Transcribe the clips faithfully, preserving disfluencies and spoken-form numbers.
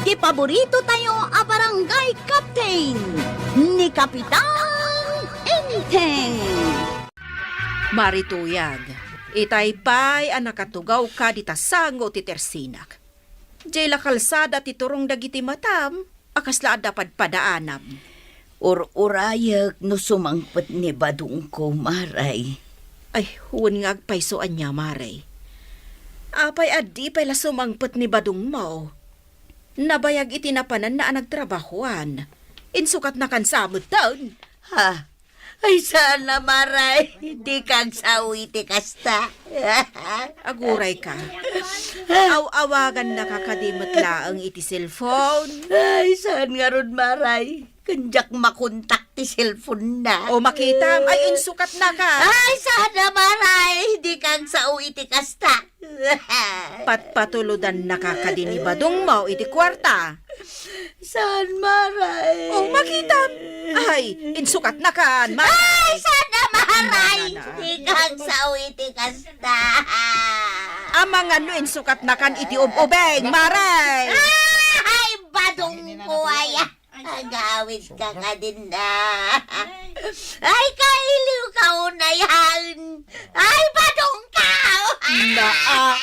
ti paborito tayo a barangay captain, ni Kapitan Enteng. Mari Tuyang, itay pay a nakatugawka dita sango ti tersinak. Diay la kalsada ti turong dagiti matam a kasla adda padpadaanam. Ur-urayek no sumangpet ni badongko, Maray. Ay, wen nga agpayso ania, Maray. Apay a di pay la sumangpet ni badongmo? Nabayag iti napananna a nagtrabahoan. Insukatnakan sa metten. Ha? Ay, saan a, Maray. Dika agsao iti kasta. Agurayka. Aw-awagannaka kadi met laeng iti cellphone? Ay, saan ngarud, Maray. Ken diak makontak ti cellphone-na. O, makitam. Ay, insukatnaka. Ay, saan a, Maray. Dika agsao iti kasta. Patpatulodannaka kadi ni badongmo iti kuarta. Saan, Maray? O, makitam. Ay, insukatnakan, Maray. Ay, saan a, Maray. Dika agsao iti kasta. Amangan no insukatnakan iti ub-ubing, Maray. Ay, badongko aya. Agawidka kadin a. Ay, kailiwka unay. Ay, badongka. Naa.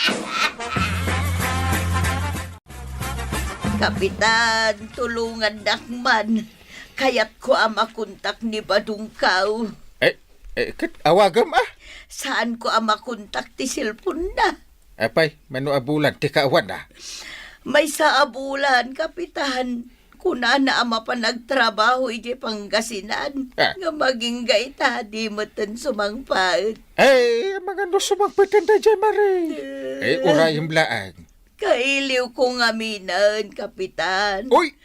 Kapitan, tulongannak man. Kayatko a makontak ni badongko. Eh, eh, ket awagem a? Saanko a makontak ti cellphone-na. Apay, mano a bulan ti kaawan a? Maysa a bulan, Kapitan. Kunana a mapan agtrabaho idiay Pangasinan. Ah. Nga magingga ita, di metten sumangpet. Ay, amangan no sumangpeten daydiay, Maray. Eh, urayem laeng. Kailiwko ngaminen, Kapitan. Uy!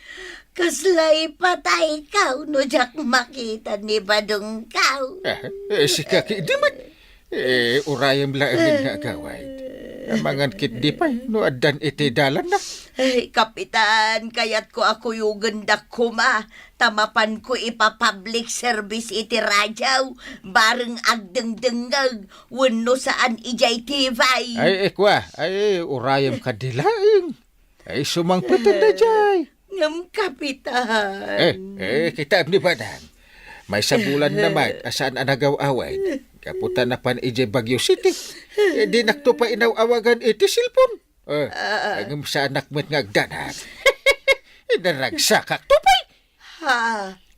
Kasla ipatayko no diak makita ni badongko. Ah, eh, sika ki, di met. Eh, urayem laengen nga agawid. Amangan ketdi pay no addan iti dalanna. Ay, Kapitan, kayatko a kuyogendak koma, ta mapanko ipa-public service iti radio, bareng agdengdengngeg, wenno saan idiay T V. Ay, eh, kua, ay, urayem kadi laeng. Ay, sumangpeten daydiay. Ngem, Kapitan. Eh, eh, kitaem ni Badang. Maysa bulan na met a saan a nagaw-awid. Gapu ta napan idiay Baguio City. Eh, dinakto pay inaw-awagan iti cellphone. Eh, ah, ngem saanak met nga agdanag. Inaragsakakto pay. Ha?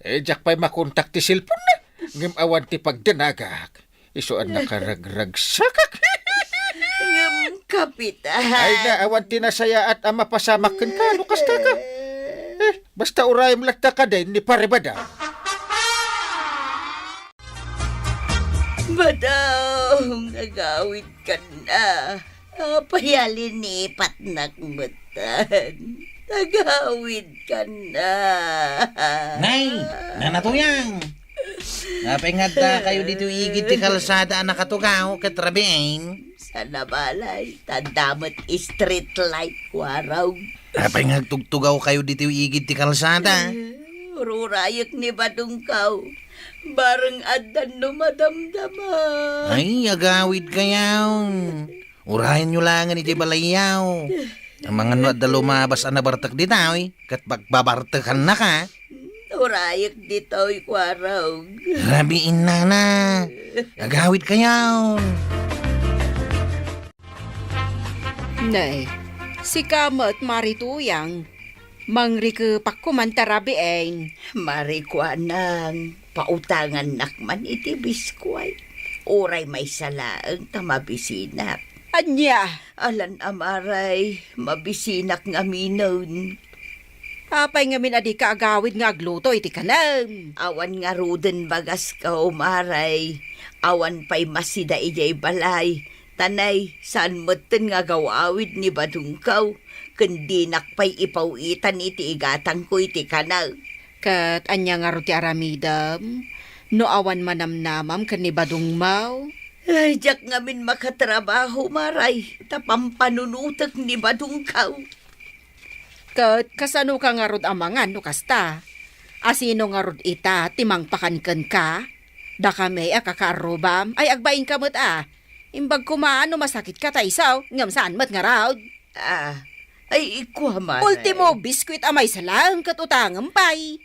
Eh, diak pay makontak ti cellphone-na. Ngem awan ti pagdanagak. Isu a nakaragragsakak. Ngem, Kapitan. Ay na, awan ti nasayaat a mapasamak kenka no kasta ka. Eh, basta urayem latta kadin ni Pare Badang. Badang, agawidkan a. Apay a linipatnak metten? Agawidkan a. Nay, Nana Tuyang! Apay nga adda kayo ditoy igid ti kalsada a nakatugaw ket rabiin? Saan a balay, ta adda met street light, Kuarog. Apay nga agtugtugaw kayo ditoy igid ti kalsada? Eh, ururayek ni badongko. Bareng addan no madamdama. Ay, agawid kayaw. Urayenyo laengen idiay balayyo. Amangan no adda lumabas a nabartek ditoy, ket pagbabartekannaka. Urayek ditoy, Kuarog. Rabiin, Nana. Agawid kayaw. Nay, sika met, Mari Tuyang. Mangrikepak koman ta rabiin. Mari Kuanang, pautangannak man iti biskuit. Uray maysa laeng ta mabisinak. Ania? Alan a Maray, mabisinak ngaminen. Apay ngamin a dika agawid nga agluto iti kanem? Awan ngaruden bagasko, Maray. Awan pay masida idiay balay. Ta nay, saan metten nga agaw-awid ni badongko, ken dinak pay ipaw-itan iti igatangko iti kanem. Ket ania ngarud ti aramidem no awan manamnamam ken ni badongmo? Ay, diak ngamin makatrabaho, Maray, ta pampanunotek ni badongko. Ket kasanoka ngarud a mangan no kasta? Asino ngarud ita ti mangpakan kenka? Dakami a kakaarrubam ay agbainka met a. Imbag koma no masakitka ta isu, ngem saan met ngarud. Ah, Ay, ikua, Maray. Ultimo, biskuit a maysa laeng ket utangem pay.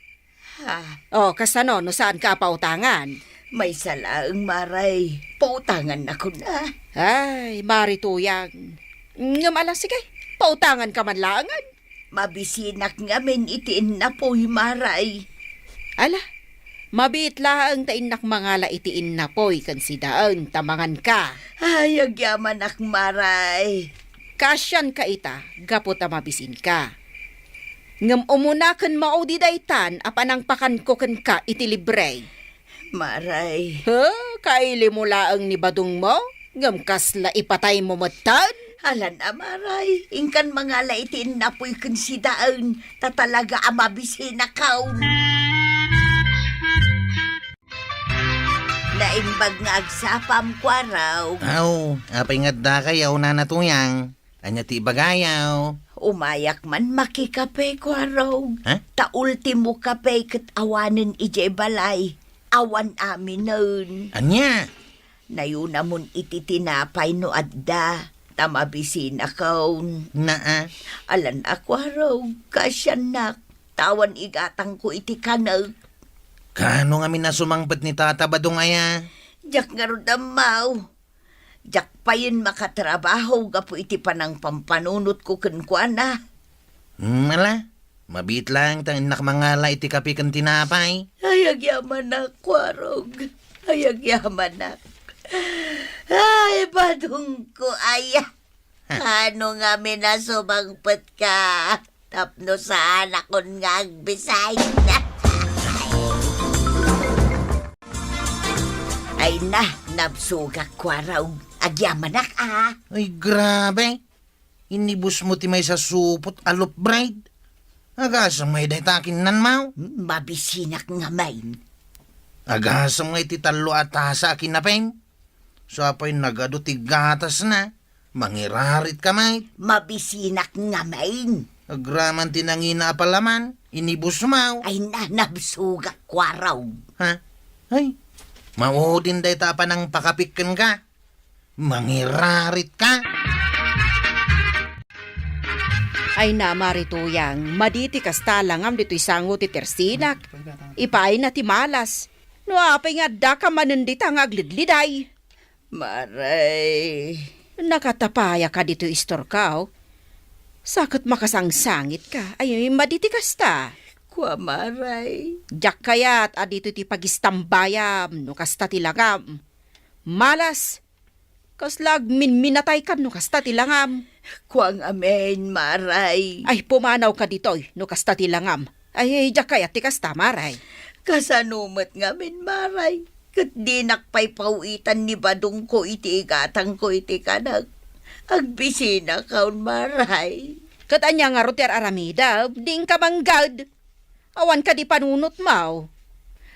Ha? O, kasano no saanka a pautangan? Maysa laeng, Maray. Pautangannakon a. Ay, Mari Tuyang. Ngem ala, sige, pautanganka man laengen. Mabisinak ngamin iti innapoy, Maray. Ala, mabiit laeng ta innak mangala iti innapoy ken sidaen ta manganka. Ay, agyamanak, Maray. Kaasianka ita, gapu ta mabisinka. Ngem umuna ken maudi daytan a panangpakanko kenka iti libre. Maray. He, kailimo laeng ni badongmo? Ngem kasla ipataymo metten? Alan a, Maray, inkan mangala iti innapoy ken sidaen, ta talaga a mabisinakon. Naimbag nga agsapam, Kuarog. Aw, apay nga addakayaw, Nana Tuyang? Ania ti ibagayaw? Umayak man makikape, Kuarog. Ha? Ta ultimo kape ket awanen idiay balay. Awan aminen. Ania? Nayunamon iti tinapay no adda, ta mabisinakon. Naa. Alan a, Kuarog, kaasiannak, ta awan igatangko iti kanek. Kaano ngamin a sumangpet ni Tata Badong aya? Diak ngarud ammo. Diak payen makatrabaho gapu iti panangpampanunotko kenkuana. Hmm, ala, mabiit laeng ta innak mangala iti kape ken tinapay. Ay, agyamanak, Kuarog. Ay, agyamanak. Ay, badongko aya. Ha. Kaano ngamin a sumangpetka tapno saanakon nga agbisay? Ay na, nabsogak, Kuarog. Agyamanak a. Ay, grabe. Inibusmo ti maysa supot a loaf bread. Agasem ngay dayta a kinnanmo? Mabisinak ngamin. Agasem ngay ti tallo a tasa a kinapem? Sa pay nagadu ti gatasna, mangirarit ka met. Mabisinak ngamin. Agraman ti nangina a palaman, inibusmo. Ay na, nabsogak, Kuarog. Ha? Ay, maudin dayta a panangpakapik kenka. Mangirarit ka. Ay na, Mari Tuyang, madi ti kasta langam ditoy sango ti tersinak. Ipaayna ti malas. No apay nga addaka manen dita nga agledleday. Maray. Nakatapayaka ditoy istorko. Sa ket makasangsangitka. Ay, madi ti kasta. Kua, Maray. Diak kayat a ditoy ti pagistambayam no kasta ti langam. Malas. Kasla agminminataykan no kasta ti langam. Kua ngamin, Maray. Ay, pumanawka ditoy no kasta ti langam. Ay, ay, diak kayat ti kasta, Maray. Kasano met ngamin, Maray? Ket dinak pay paw-itan ni badongko iti igatangko iti kanek. Agbisinakon, Maray. Ket ania ngarud ti ar-aramidem? Di inka manggad. Awan kadi panunotmo?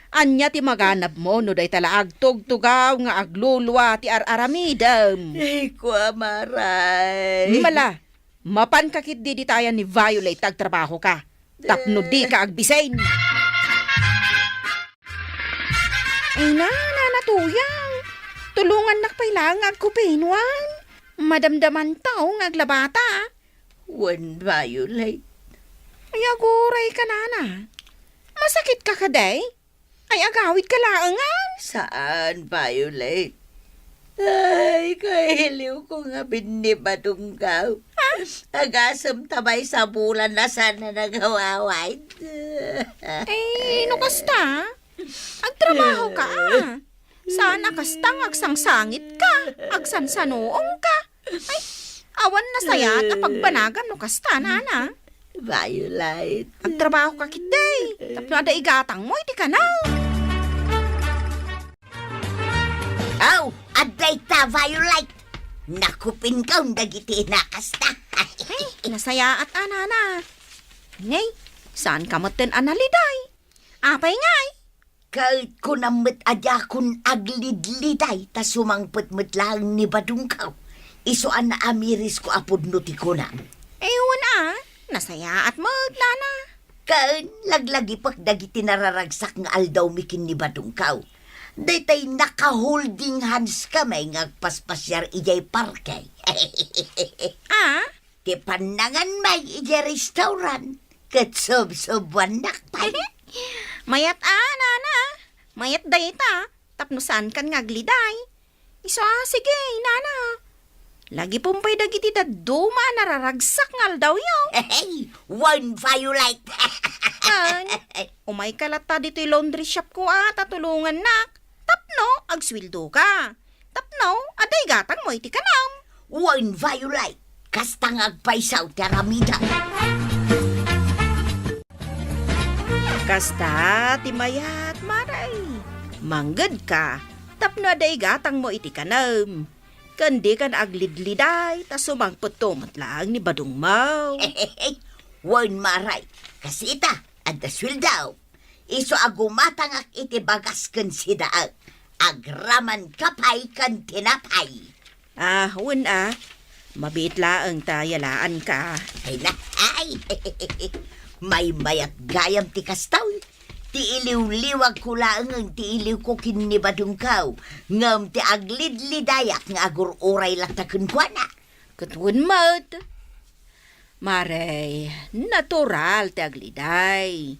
Ania ti maganabmo no dayta la agtugtugaw nga aglulua ti ar-aramidem? Ay, kua, Maray. Mala, mapanka ketdi dita ayan ni Violet ta agtrabahoka. Tapno dika agbisin. Ay na, Nana Tuyang. Tulongannak pay laeng nga agkupin wen. Madamdamanto nga aglabata. Wen, Violet. Ay, agurayka, Nana. Masakitka kadi? Ay, agawidka laeng, a? Saan, Violet. Ay, kailiwko ngamin ni badongko. Ha? Agasem ta maysa bulan a saan a nagawawid. Ay, no kasta? Agtrabahoka, a? Saan a kasta nga agsangsangitka, agsansanuongka? Ay, awan nasayaat a pagbanagam no kasta, Nana. Violet. Agtrabahoka ketdi, tapno adda igatangmo iti kanek. Aw, adda ita, Violet. Nakupinko dagiti nakasta. Ay, nasayaat a, Nana. Nay, saanka metten a naliday? Apay ngay? Ket kunam met a diakon aglidliday ta sumangpet met laeng ni badongko. Isu a naamirisko a pudno ti kunam. Ay, wen a, nasayaat met, Nana. Ken laglagipek dagiti nararagsak nga aldawmi ken ni badongko. Daytay naka-holding hands kami nga agpaspasiar idiay parke. A? ti pannangan may idiay restaurant, ket subsubuannak pay. Mayat a, nana. Mayat dayta, tapno saankan nga agliday. Isu a, sige, nana. Lagipem pay dagiti dadduma a nararagsak nga aldawyo. Hey, wen, Violet. Wen, umayka latta ditoy laundry shop ko a ta tulongannak. Tapno agsueldoka. Tapno adda igatangmo iti kanam. Wen, Violet, kasta nga agpaysaw ti aramidem. Kasta ti mayat, Mare. Manggedka tapno adda igatangmo iti kanam. Ken dikan aglidliday ta sumangpetto met laeng ni badongmo. Wen, Mare, kas ita, adda sueldo. Isu a gumatangak iti bagas ken sidaek. Agramanka pay ken tinapay. Ah, wen a. Mabiit laeng ta yalaanka. Ay na, ay! Maymayat gayam ti kasta. Ti iliwliwagko laengen ti iliwko ken ni badongko, ngem ti aglidlidayak nga agur-uray latta kenkuana. Ket wen met. Mare, natural ti agliday.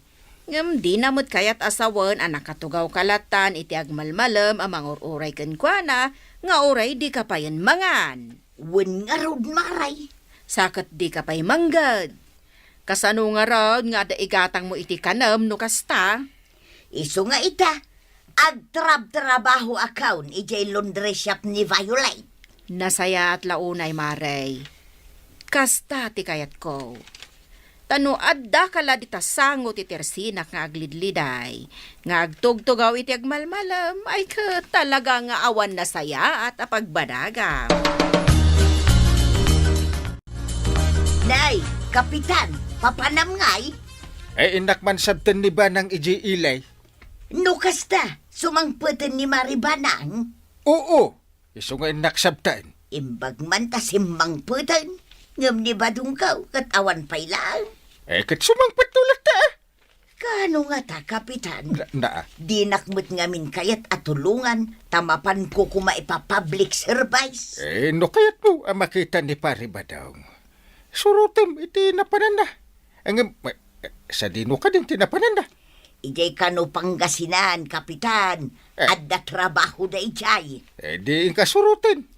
Ngem dina met kayat a sawen a nakatugawka lattan iti agmalmalem a mangur-uray kenkuana nga uray dika payen mangan. Wen ngarud, Mare. Sa ket dika pay mangged. Kasano ngarud nga adda igatangmo iti kanem no kasta? Isu nga ita, agtrabtrabahoakon idiay laundry shop ni Violet. Nasayaat la unay, Mare. Kasta ti kayatko. Ta no addaka la dita sango ti tersinak nga aglidliday, nga agtugtugaw iti agmalmalem, ay ket talaga nga awan nasayaat a pagbanagam. Nay, Kapitan, papanam ngay? Ay, innak man sabten ni Banang idiay ili. No kasta, sumangpeten ni Mari Banang? Oo, isu nga innak sabten. Imbag man ta simmangpeten, ngem ni Badongko ket awan pay laeng. Eh, ket sumangpetto latta, ah. Kaano ngata, Kapitan? Na, na. Dinak met ngamin kayat a tulongan ta mapanko koma ipa-public service. Eh, no kayatmo a makita ni Pari Badong, surotem iti napananna. Ngem, eh, sadino kadin ti napananna? Idiay kano Pangasinan, Kapitan. Eh. Adda trabaho daydiay. Eh, di inka suroten.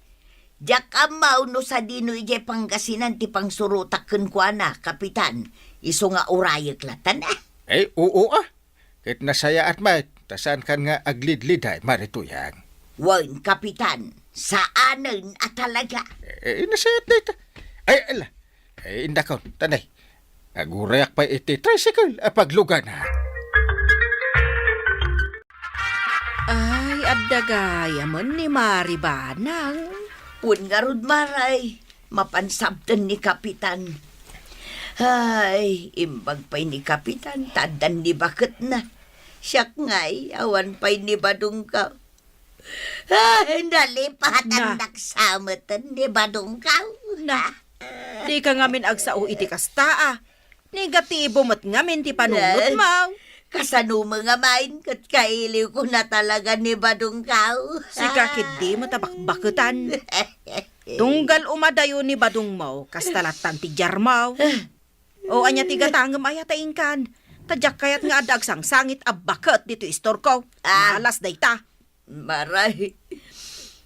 Diak ammo no sadino idiay Pangasinan ti pangsurotak kenkuana, Kapitan. Isu nga urayek latta. Eh, oo, ah. Ket nasayaat met, ta saankan nga aglidliday, Mari Tuyang. Wen, Kapitan, saanen a talaga. Eh, nasayaat dayta. Ay, ala. Eh, indakon, tanay. Agurayak pay iti tricycle a paglugana. Ay, adda gayamen ni Mari Banang. Wen ngarud, Maray. Mapan sabten ni Kapitan. Ay, imbag pay ni Kapitan, ta addan ni baketna. Siak ngay, awan pay ni Badongko. Ay, nalipatan Na. Naksameten ni Badongko. Na. Dika ngamin agsao iti kasta, a. Negatibo met ngamin ti panunotmo. Kasano met ngamin ket kailiwko na talaga ni Badongko. Sika ketdi met a bakbaketan. Tunggal umadayo ni Badongmo, kasta lattan ti diarmo. O, ania ti gatangem aya ta inkan? Ta diak kayat nga adda agsangsangit a baket ditoy istorko. Ah. Malas dayta. Maray.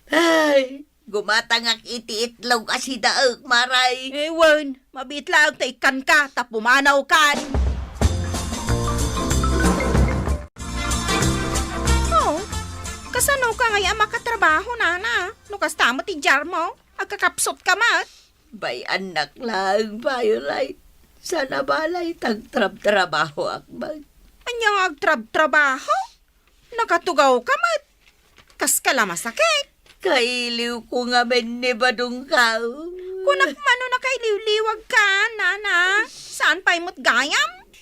Ay, gumatangak iti itlog a sidaek, Maray. Eh, wen, mabiit laeng ta ikkanka, ta pumanawkan. Oh, kasanoka ngay a makatrabaho, nana? No kasta met ti diarmo, agkakapsutka met. Bay-annak laeng, Violet. Sana balay, tagtrabtrabahoak met. Ania nga agtrabtrabaho? Nakatugawka met. Kaska la masakit. Kailiwko ngamin ni Badongko. Kunak man no nakailiwliwagka, nana. Saan pay met gayam?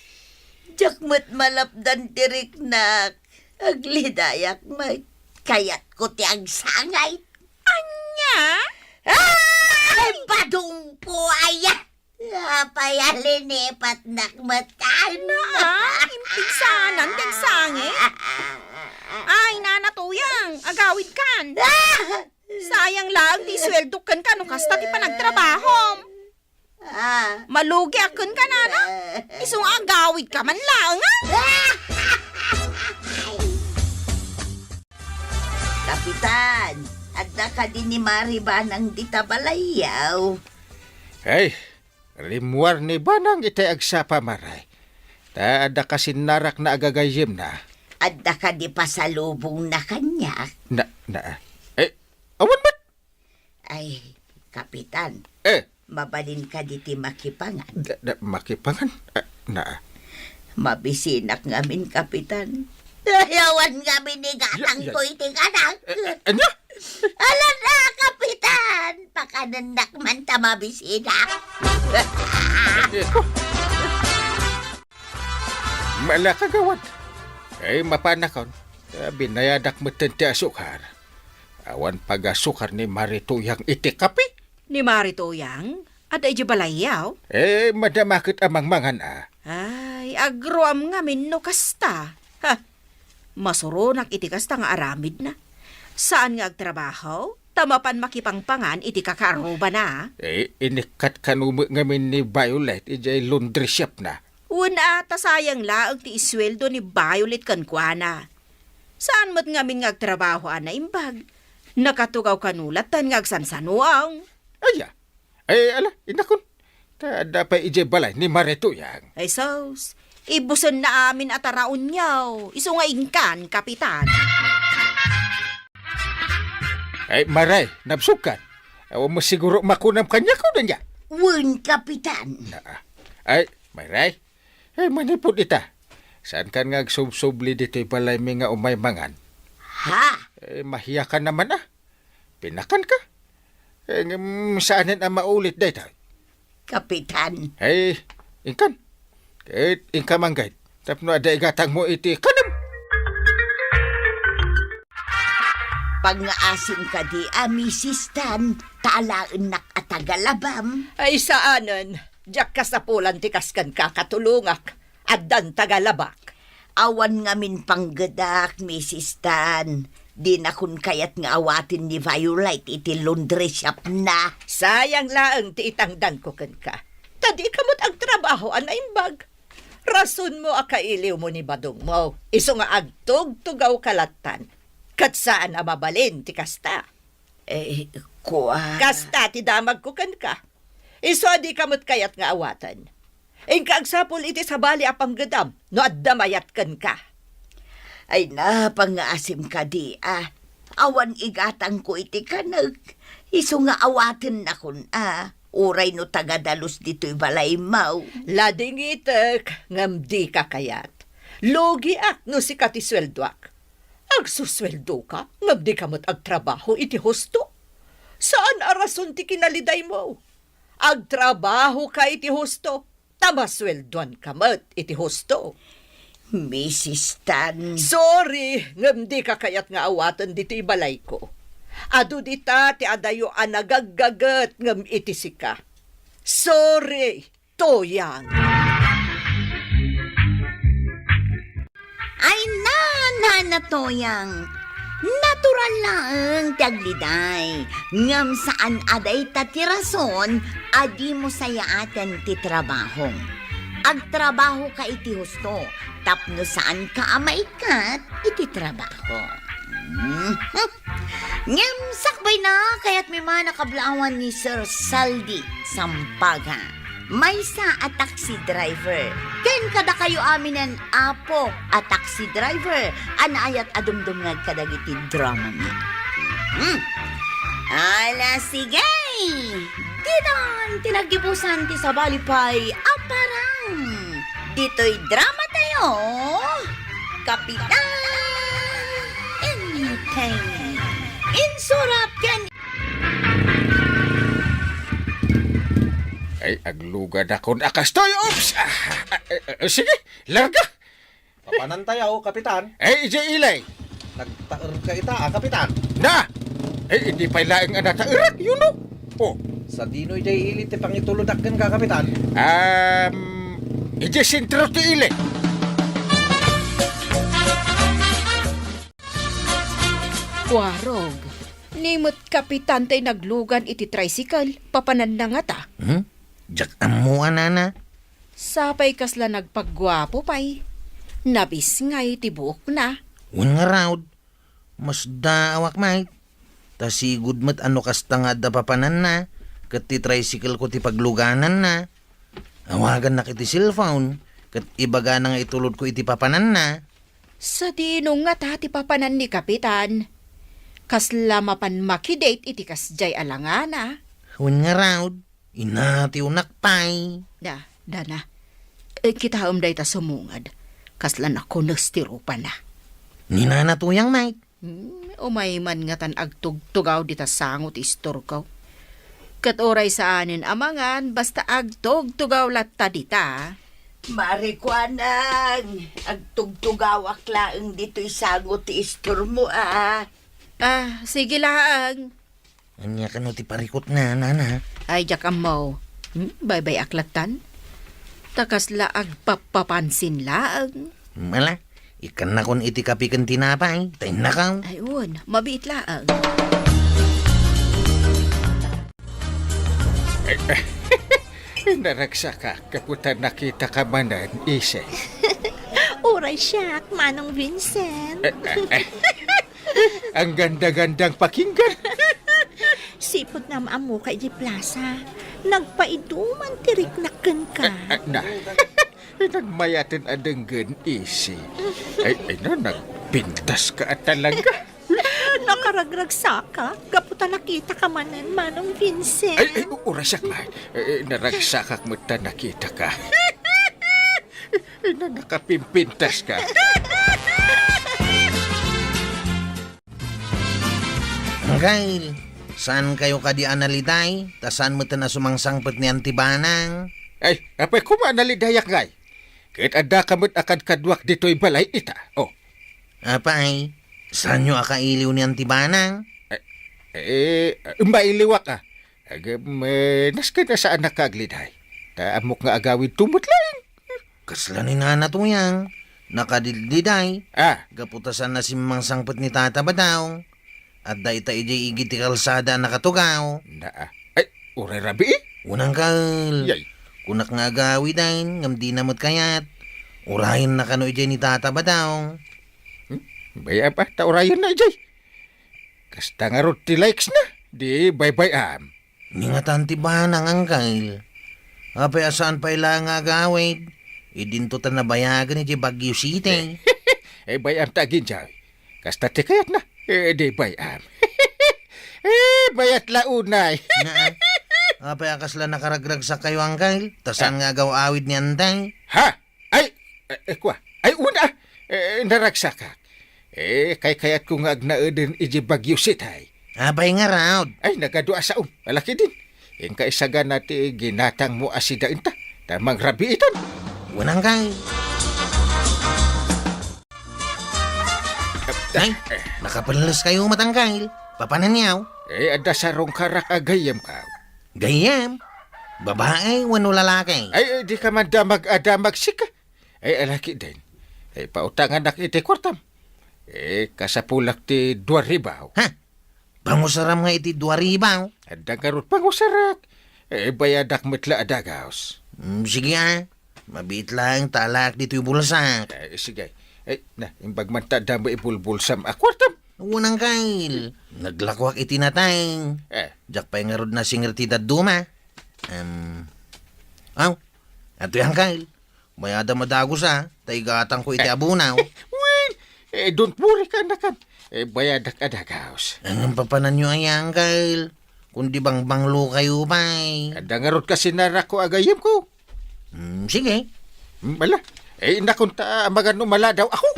Diak met malapdan ti riknak. Aglidayak met. Kayatko ti agsangit. Ania? Ay, Badongko, aya! Apay a linipatnak met, ano? Na, impigsanan ti agsangit. Ay, Nana Tuyang, agawidkan. Ah! Sayang laeng ti suweldok kenka no kasta ti panagtrabahom. Ah. Malugiak kenka, nana. Isu nga agawidka man laeng, a? Kapitan, adda kadi ni Mari Banang dita balayyo? Ay, rimmuar ni Banang itay agsapa, Mari. Ta adda kasinnarakna a gagayyemna. Adda kadi pasalubongna kaniak? Na, na, eh, awan met. Ay, Kapitan, eh, mabalin kadi ti makipangan? Da, da, makipangan? Ah, na. Mabisinak ngamin, Kapitan. Ay, awan ngamin ni gatang Ya, ya. to iti kanak. Eh, eh, anya? Ala na, Kapitan! Pakanennak man ta mabisinak. Eh, Mala, kagawad. Ay, mapanakon. Ta binayadak metten ti asukar. Awan pagasukar ni Mari Tuyang iti kape? Ni Mari Tuyang? Adda idiay balayyo? Eh, madama ket a mangmangan, a. Ay, agruam ngamin no kasta. Ha! Masuronak iti kasta nga aramidna. Saan nga agtrabaho? Ta mapan makipangpangan iti kakaarrubana. Eh, inikkat kano met ngamin ni Violet idiay laundry shopna. Wen a, ta sayang laeng ti isueldo ni Violet kenkuana. Saan met ngamin nga agtrabaho a naimbag. Nakatugaw kano lattan nga agsansanoang. Aya? Eh, ala, inakon. Ta adda pay idiay balay ni Mari Tuyang. Ay sus, ibusenna amin a taraonyo. Isu nga inkan, Kapitan. Ay, Mari, nabsogkan. Awan mo siguro makunam kaniak, o ania? Wen, Kapitan. Naa. Ay, Mari. Ay, manipud ita. Saankan nga agsubsubli ditoy balaymi nga umay mangan? Ha? Eh, mahiyakan naman, a. Pinakanka? Eh, ngem saanen a maulit daytoy? Kapitan. Ay, inkan. Ket inka manggayad. Tapno adda igatangmo iti kanem. Pangngaasim kadi a Misis Tan, ta alaennak a taga-Labam. Ay, saanen. Diak kasapulan ti kas kenka, katulongak. Addan taga-Labak. Awan ngamin panggedak, Misis Tan. Dinakon kayat nga awaten ni Violet iti laundry shopna. Sayang laeng ti itangdanko kenka. Ta dika met agtrabaho a naimbag. Rasonmo a kailiwmo ni badongmo. Isu nga agtugtugawka lattan. Ket saan a mabalin ti kasta. Eh, kua- Kasta ti damagko kenka. Isu a dika met kayat nga awaten. Inka agsapul iti sabali a panggedam no adda mayat kenka. Ay, napangngaasim kadi, a. Awan igatangko iti kanek. Isu nga awatennakon, a. Uray no taga-dalus ditoy balaymo. Ladingitek, ngem dika kayat. Lugiak no sika ti sueldoak. Agsusueldoka, ngem dika met agtrabaho iti husto. Saan a rason ti kinalidaymo. Agtrabahoka iti husto, ta masueldoanka met iti husto. Misis Tan. Sorry, ngem dika kayat nga awaten ditoy balayko. Adu dita ti adayo a nagaggaget ngem iti sika. Sorry, Toyang. Ay, na, Nana Toyang. Natural laeng ti agliday. Ngem saan a dayta ti rason a dimo sayaaten ti trabahom. Agtrabahoka iti husto tapno saanka a maikkat iti trabaho. Mhm. Ngem sakbayna, kayatmi man a kablaawan ni Sir Saldi Sampaga, maysa a taxi driver. Ken kadakayo aminen, Apo, a taxi driver a naayat a dumdumngeg kadagiti dramami. Mhm. Ala, sige! Ditan ti naggibusan ti sabali pay a parang ditoy drama tayo, Kapitan Enteng. Insurap ken Ay, aglugadakon a kastoy. Oops! Ah, ah, eh, eh, sige, larga! Papanantayo, Kapitan. Ay, idiay ili. Nagtaerka ita, a, Kapitan. Na! Ay, idi pay laeng a nataerak, you know? Oh. Sadino idiay ili ti pangitulodak kenka, Kapitan? Um, idiay sentro ti ili. Kuarog, ni met Kapitan tay naglugan iti tricycle, papananna ngata. Hmm? Diak ammo a, nana. Sapay kasla nagpagguapo pay. Nabisngay ti buokna. Wen ngarud, masdaawak met. Ta sigud met a no kasta nga adda papananna, ket ti tricycle ko ti paglugananna. Awagannak iti cellphone, ket ibagana nga itulodko iti papananna. Sadino ngata ti papanan ni Kapitan? Kasla mapan makidate iti kasdiay a langana? Wen ngarud, inatiwnak pay. Da, dana. Eh, kitaem dayta sumungad. Kasla nakunes ti rupana. Ni Nana Tuyang, Mike. Hmm, umay man ngatan agtugtugaw dita sango ti istorko. Ket uray saanen a mangan, basta agtugtugaw latta dita. Mari Kuanang, agtugtugawak laeng ditoy sango ti istormo, a. Ah, sige laeng. Ania kano ti parikutna, nana? Ay, diak ammo. Hmm, baybay-ak lattan. Ta kasla agpappapansin laeng. Mala, ikkannakon iti kapi ken tinapay, ta innakon. Ay, wen, mabiit laeng. Naragsakak, gapu ta nakitaka manen, Isi. Uray siak, Manong Vincent. Eh, eh, eh. Ang ganda-gandang pakinggan. Sipud nga maamuka iti plasa, nagpaiduman ti riknak kenka. Ah, ah, na. Nagmayaten a denggen, Isi. Ay, ay, na, nagpintas ka at talaga. Nakaragragsaka, gapu ta nakita ka manen, Manong Vincent. Ay, ay, u-, urasyak man. Eh, naragsakak met ta nakita ka. Ay, na, nakapimpintas ka. Angkel, saan kayo kadi a naliday? Ta saan met a sumangsangpet ni Auntie Banang? Ay, apay koma a nalidayak, ngay. Ket adda ka met a kadkaduak ditoy balay ita. Oh. Apay, saanyo a kailiw ni Auntie Banang? Eh, eh, mailiwak, a. Agam, eh, nasken a saanak nga agliday. Ta ammok nga agawidto met laeng. Kasla ni Nana Tuyang, nakadidliday. Ah. Gapu ta saan a simmangsangpet ni Tata Badong. Adda ita idiay igid ti kalsada a nakatugaw. Na, ah. Ay, uray rabii? Wen, angkel. Yay. Kunak nga agawiden, ngem dina met kayat. Urayenna kano idiay ni Tata Badong. Hmm? Bay-am a, ta urayenna idiay. Kasta ngarud ti likes na, di baybay-am. Ni ngatan ti banang, angkel. Apay a saan pay la nga agawid? Idinto ta nabayagen iti Baguio City. Eh, bay-am ta aginjaw. Kasta ti kayatna. Eh, di bay-am. Eh, bayat la unay. Naa. Apay a kasla nakaragragsak kayo, angkel? Ta saan nga agaw-awid ni Antay? Ha? Ay, eh, eh, kua. Ay, una. Eh, naragsakak. Eh, kaykayatko nga agnaeden iti Baguio City. Apay ngarud? Ay, nagadu a saom. Alakidin. Inka isagana ti ginatangmo a sidaenta. Ta mangrabiitan. Wen, angkel. Ay, nakapelles kayo met, angkel. Papananyo? Eh, adda sarungkarak a gayyemko. Gayyem? Babae wenno lalaki? Ay, eh, di ka man damag a damag sika. Ay, alakiden. Ay, pautanganak iti kuartam. Eh, kasapulak ti dua ribu. Ha? Pangusaram nga iti dua ribu? Adda ngarud pangusarak. Eh, bayadak met la a dagaws. Mm, sige, a. Mabiit laeng ta alaak ditoy bulsak. Eh, sige. Eh, na, imbag man ta adda maibulbulsam a kuartam. Wen, angkel. Naglakoak iti nateng. Eh. Diak pay ngarud nasinger ti dadduma. Em, aw, atoy, angkel. Bayadam a dagaws, a, ta igatangko iti abunaw. Wen, eh, don't worry, kaanakan. Eh, bayadak a dagaws. Ngem papananyo aya, angkel? Kundi bangbanglo kayo pay. Adda ngarud kasinarakko a gayyemko. Hmm, sige. Hmm, ala. Eh, inakon ta, magan no maladaw ako.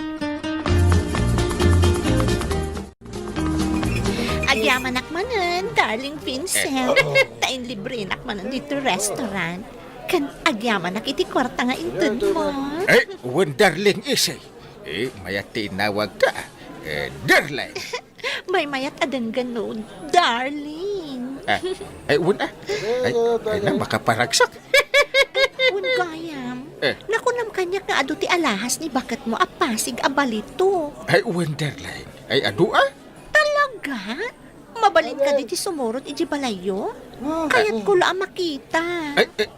Agyamanak manen, darling Vincent. Eh, oo. Ta inlibrenak manen ditoy restaurant. Ken agyamanak iti kuarta nga intedmo. Eh, wen, darling, Isi. Eh, mayat ti inawag ta. Eh, darling. Maymayat a denggen no, darling. Ah, ay, wen, a. Ay, ay na, makaparagsak. Wen gayam. Eh. Nakunam kaniak nga adu ti alahas ni baketmo a Pasig a balito. Ay, wen, darling. Ay, adu, a? Talaga? Mabalin kadi ti sumurot iti balayyo? Kayatko la a makita. Ay, eh,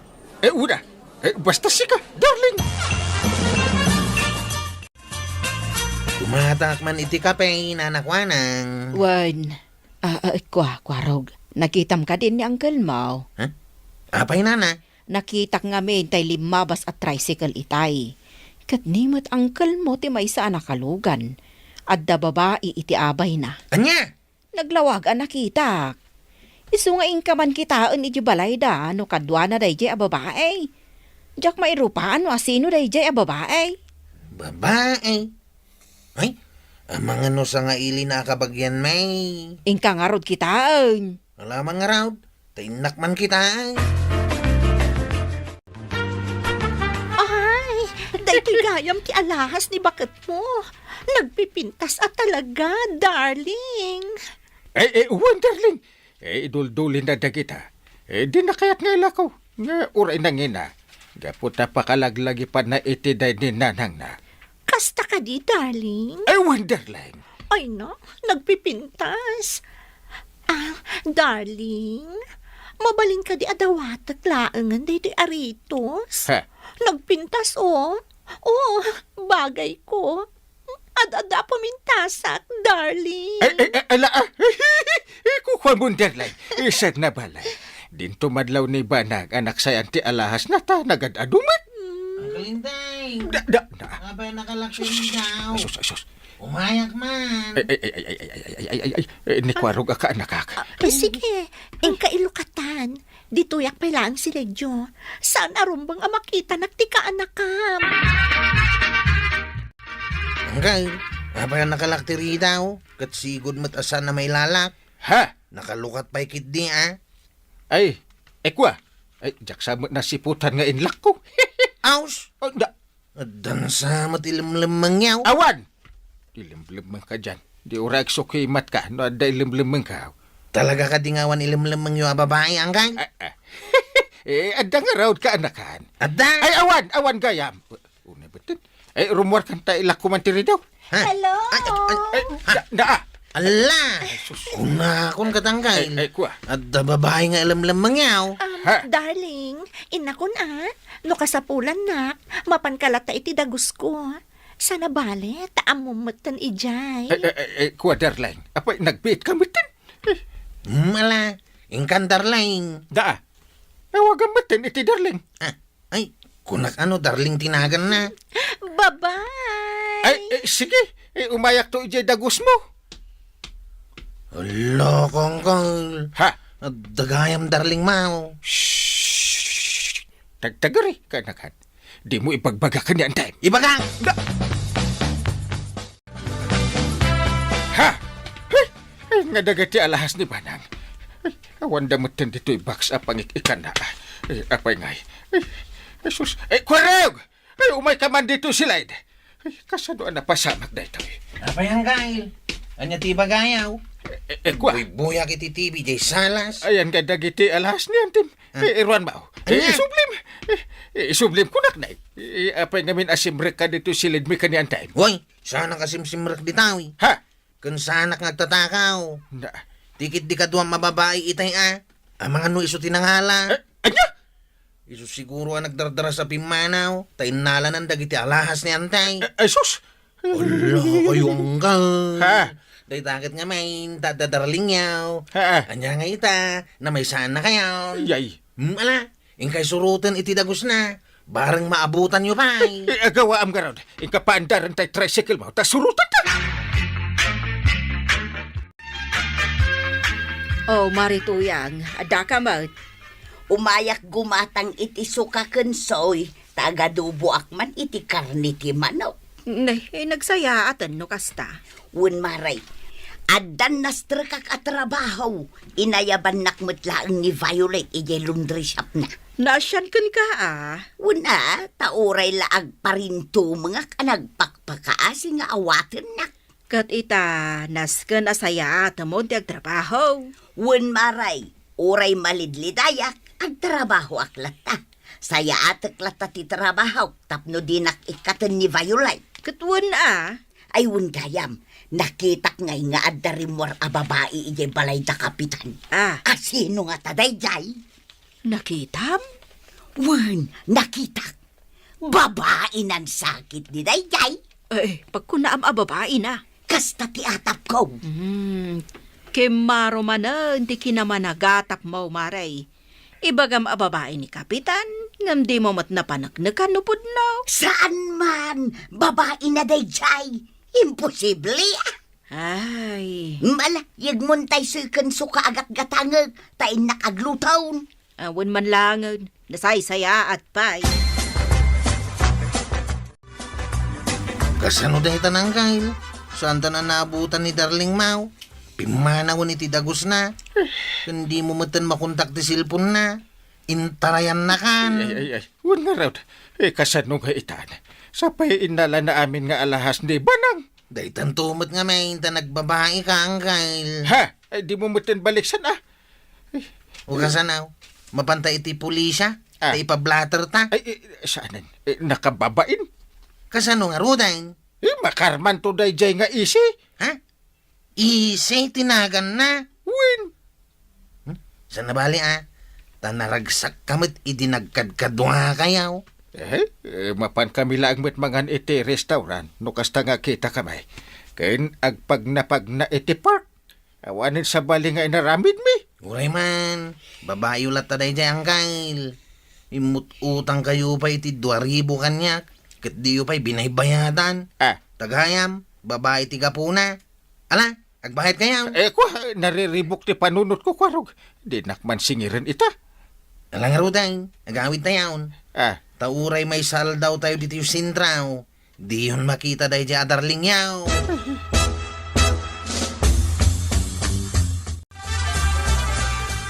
eh, una. Eh, basta sika, darling. Kumatak man iti kape, Nana Kwanang. Wen, ah, ah, kua, kuarog. Nakitam kadin ni uncle mo? Ha? Apay, Nana? Nakitak ngamin tay limmabas a tricycle itay. Ket ni met uncle mo ti maysa a nakalugan. Adda babai iti abayna. Ania? Naglawag a nakitak. Isu nga inka man kitaen iti balayda no kaduana daydiay a babai. Diak mairupaan no asino daydiay a babai. Babai? Ay, amangan no sangaili na a kabagian, may. Inka ngarud kitaen. Alamang ngarud, ta innak man kitaen. Ay, daytoy gayam ti alahas ni baketmo. Nagpipintas a talaga, darling. Eh, eh, wen, darling. Eh, iduldulina dagita. Eh, di na kayat nga ilako. Nga uray nangina. Gapu ta pakalaglagipanna iti daydi nanangna. Kasta kadi, darling? Eh, wen, darling. Ay na, nagpipintas. Ah, darling, mabalin kadi a dawatek laengen daytoy a ritos? Ha? Nagpintas, oh. Oh, bagay ko. Ad-adda a pumintasak, darling. Ay, ay, ay, ala, ah. Eh, kukuan mo, darling. Isag na balay. Dinto madlaw ni Banag, anak sayan ti alahas na ta, nagad-adumet. Uncle Inday. Da, da, da. Apay nakalaksin daw? Asus, asus. Umayak man. Ay, ay, ay, ay, ay, ay, ay, ay, ay, ay, eh, ni Kuarog a kaanakak. Ah, eh, sige, inka ilukatan. Ditoyak pay laeng si Ledyo. Saan a rumbeng a makitanak ti kaanakam. Anggal, apay a nakalak ti ridaw? Ket sigud met a saan a mailalak. Ha? Nakalukat pay ketdi, a? Ay, ekwa. Ay, diak sa met nasiputan nga inlakko. Aus! Oh, da, Addan sa met ilemlemmengyo? Awan! Ilemlemmengka dian. Di uray agsukimatka no adda ilemlemmengka. Talaga kadi nga awan ilemlemmengyo a babai, anggal? Ah, ah. Eh, adda ngarud kaanakan. Adda? Ay, awan! Awan gayam. Una betten. Ay, rumuarkan ta ilakko man ti ridaw. Ha? Hello? Ay, ay, ay, Ay, da, da, ah. Ala! Ay, sus. Kunakon kat, anggal. Ay, ay, kua. Adda babai nga ilemlemmengyo. Um, Ha? Darling, innakon a, no kasapulannak, mapanka latta iti dagusko. Saan a bale, ta ammom metten idiay. Ay, ay, ay, ay, kua, darling. Apay, nagbiitka metten? Hmm, ala, inkan darling. Da, ah. Awagam metten iti darling. Ah, Ay, kunak a no darling ti naganna. Bye-bye! Ay, eh, sige. Eh, umayakto idiay dagusmo. Hala, kangkal. Ha? Adda gayam darlingmo. Shh! Tagtagari, kaanakan. Dimo ibagbaga ken ni Antay. Ibaga! Da- Ha? Ay, ay, nga dagiti alahas ni Banang. Ay, awanda metten ditoy box a pangik-ikanna. Ay, apay ngay. Ay, ay, sus. Ay, Kuarog! Ay, umayka man ditoy slide. Ay, kasano a napasamak daytoy? Apay, anggal? Ania ti ibagayo? Eh, eh, kua. Buybuyak iti T V, jay salas. Ayan nga dagiti alahas ni Antim. Ah. Eh, iruan mo. Eh, Ania? Isublim. Eh, eh, isublim kunak na. Eh, apay ngamin a simrek ka ditoy silid mi ken ni Antim? Hoy, saan a kasimsimrek ditoy? Ha? Ken saanak nga agtatakaw. Na. Ti ketdi kaduam a babai itay a. Amangan no isu ti nangala. Eh, ania? Isu siguro a nagdardaras a pimmanaw, ta innalanan dagiti alahas ni Antay. Eh, ay, sus! Ala, kayo anggal. Ha? Dayta ket ngamin, ta adda darlingyo. Ha? Ania nga ita, namaysaannakayon. Yay. Hmm, ala, inkay suroten iti dagusna. Bareng maabutanyo pay. Eh, agawaam garud. Inka paandaran tay tricycle mo, ta suroten ta. Oh, Mari Tuyang, adda ka met? Umayak gumatang iti suka ken soy, ta agaduboak man iti karne ti manok. Ne, eh, nagsayaaten no kasta. Wen, Mari, addan nastrekak a trabaho, inayabannak met laeng ni Violet idiay laundry shopna. Naasian kenka, a? Wen, a, ta uray la agparintumengak a nagpakpakaasi nga awatennak. Ket ita, nasken a sayaatemon ti agtrabaho. Wen, Mari, uray malidlidayak, agtrabahoak latta. Sayaatek latta ti trabahok tapno dinak ikkaten ni Violet. Ket wen, a? Ay, wen gayam, nakitak ngay nga adda rimmuar a babai idiay balay da Kapitan. Ah. A sino ngata daydiay? Nakitam? Wen, nakitak. Babai nan sakit ni daydiay. Eh, pagkunaam a babai na. Kasta ti atapko. Hmm, kimmaro manen ti kinamanagatapmo, Mare. Ibagam a babai ni Kapitan, ngem dimo met napaneknekan no pudno. Saan man? Babai na daydiay. Imposible, ah. Ay. Mala, yegmontay seken suka agatgatangek, ta innak agluton. Awan man langen, nasaysayaat pay. Kasano dayta, Angkel? Saanta naabutan ni Darling Mau? Pimmanawen iti dagusna. Ken dimo metten makontak ti cellphone-na. Intarayannakan. Ay, ay, ay. Wen ngarud. Eh, kasano nga itan? Sapay innalana amin nga alahas ni Banang. Daytanto met ngamin ta nagbabaika, Angkel. Ha? Ay, dimo metten baliksan, ah. Ay. O kasano? Mapanta iti pulisya? Ah. Ta ipablatter ta? Ay, eh, saanen? Eh, nakababain? Kasano ngaruden? Eh, makarmanto daydiay nga isi? Ha? Isi ti naganna? Wen. Hmm? Saan nabali, ah? Ta naragsak ka met idi nagkadkaduakayo. Eh, eh, mapan kami laeng met mangan iti restaurant no kasta nga kita kami. Ken agpagnapagna iti park. Awanen sabali nga inaramidmi. Uray man, babayo latta daydiay, Angkel. Immut-utang kayo pay iti dua ribu kaniak, ket diyo pay binaybayadan. Ah. Ta gayam, babai ti gapuna. Ala, agbayad kayo. Eh, kwa, nariribuk ti panunot ko, kwarog. Dinak man singiren ita. Ala ngaruden, agawid tayon. Ah. Ta uray maisaldaw tayo ditoy sentraw. Diyon makita daydiay a darling yaw.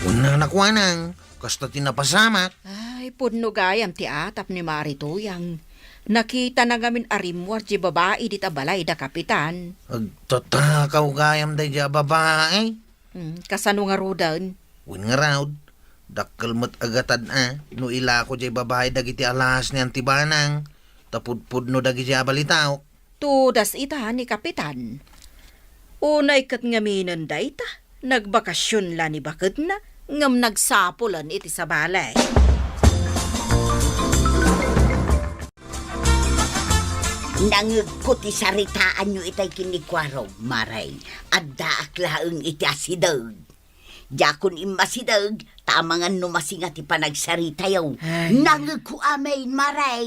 Wen, nakuanang, kasta ti napasamak. Ay, pudno gayam ti atap ni Mari Tuyang. Nakitana ngamin a rimmuar ti babai dita balay da Kapitan. Agtatakaw gayam daydiay a babai. Hmm, kasano ngaruden? Wen ngarud, dakkel met a gatad a no ilako diay babai dagiti alahas ni Anti Banang, ta pudpudno dagiti a balitaok. Tudas ita ni Kapitan. Unay ket ngaminen dayta, nagbakasyon la ni bakedna, ngem nagsapulen iti sabali. Nangegko ti saritaanyo itay ken ni Kuarog, Mare. Addaak laeng iti asideg. Diakon immasideg, ta amangan no masinga ti panagsaritayo. Ay. Nangegko amin, Mare.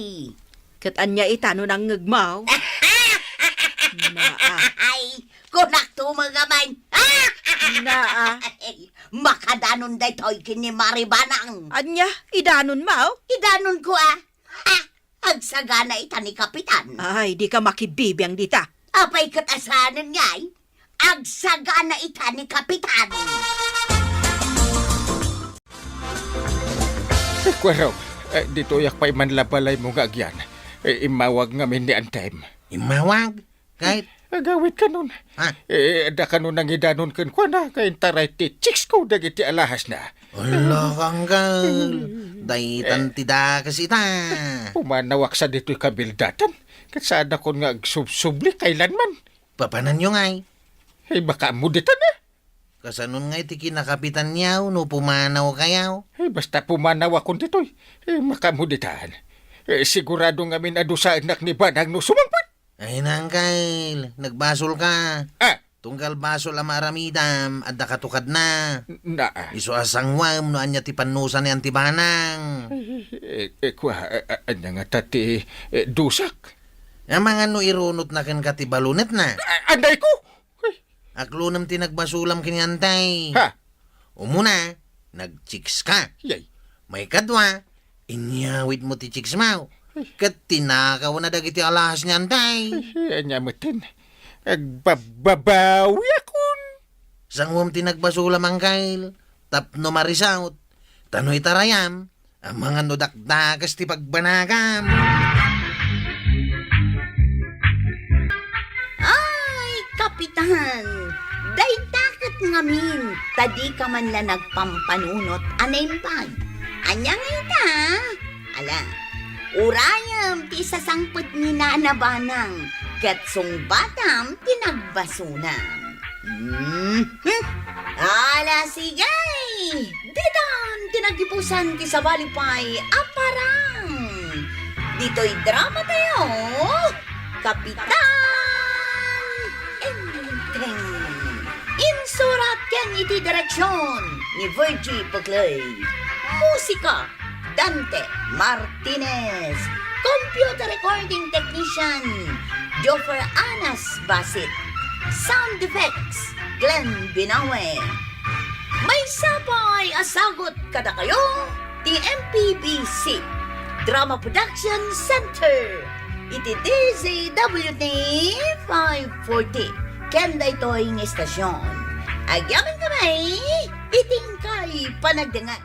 Ket ania ita no nangngegmo? Naa. Ay, kunak tumeng amin. Naa. Ay, makadanon daytoy ken ni Mari Banang. Ania? Idanonmo? Idanonko, a. Ah, agsagana ita ni Kapitan. Ay, dika makibibiang dita. Apay ket a saanen ngay? Agsagana ita ni Kapitan. Eh, Kuarog, eh, ditoyak pay man la balaymo nga agyan. Eh, immawag ngamin ni Antem. Immawag? Kay? Agawid kanon. Ha? Eh, adda kano nangidanon kenkuana, kay intaray ti chicks ko dagiti alahasna. Ala, Angkel. Daytan ti dakes ita. Pumanawak sa ditoy kabildatan. Ket saanakon nga agsubsubli kailanman. Papananyo ngay? Ay, makaammo ditan, a. Kasanon ngay ti kinakapitanyaw no pumanawkayaw? Eh, basta pumanawakon ditoy. Eh, makaammo ditan. Eh, sigurado ngamin a dusaennak ni Banang no sumangpet. Ay, Angkel, nagbasolka. Ah! Tunggal basol a maaramidam, adda katukadna. N-, naa. Isu a sanguem no ania ti pannusa ni Anti Banang. Eh, eh, kua, eh, eh, ania ngata ti, eh, dusak? Amangan no irunotna kenka ti balonetna. A-, anay ko? Uy. Aklonem ti nagbasolam ken ni Antay. Ha? Umuna, nagchicks ka. Yay. Maikadua, inyawidmo ti chicks mo. Ay. Ket tinakawna dagiti alahas ni Antay. Ay, ania metten? Agbabbabawiakon. Sanguem ti nagbasolam, Angkel, tapno marisawt. Ta no itarayam, amangan no dakdakes ti pagbanagam. Ay, Kapitan! Dayta ket ngamin, ta dika man la nagpampanunot a naimbag. Ania ngay ita? Ala, urayem ti isasangpet ni Nana Banang, ket sungbatam ti nagbasonam. Mhm. Ala, sige! Ditan ti naggibusan ti sabali pay a parang. Ditoy dramatayo, Kapitan Enteng. Insurat ken iti direksion ni Virgie Buclay. Musika, Dante Martinez. Computer recording technician, Joffer Anas Basit. Sound effects, Glenn Binawe. Maysa pay a sagut kadakayo ti M P B C Drama Production Center iti D Z W T five forty. Ken daytoy nga istasyon, agyamankami iti inkay panagdengngeg.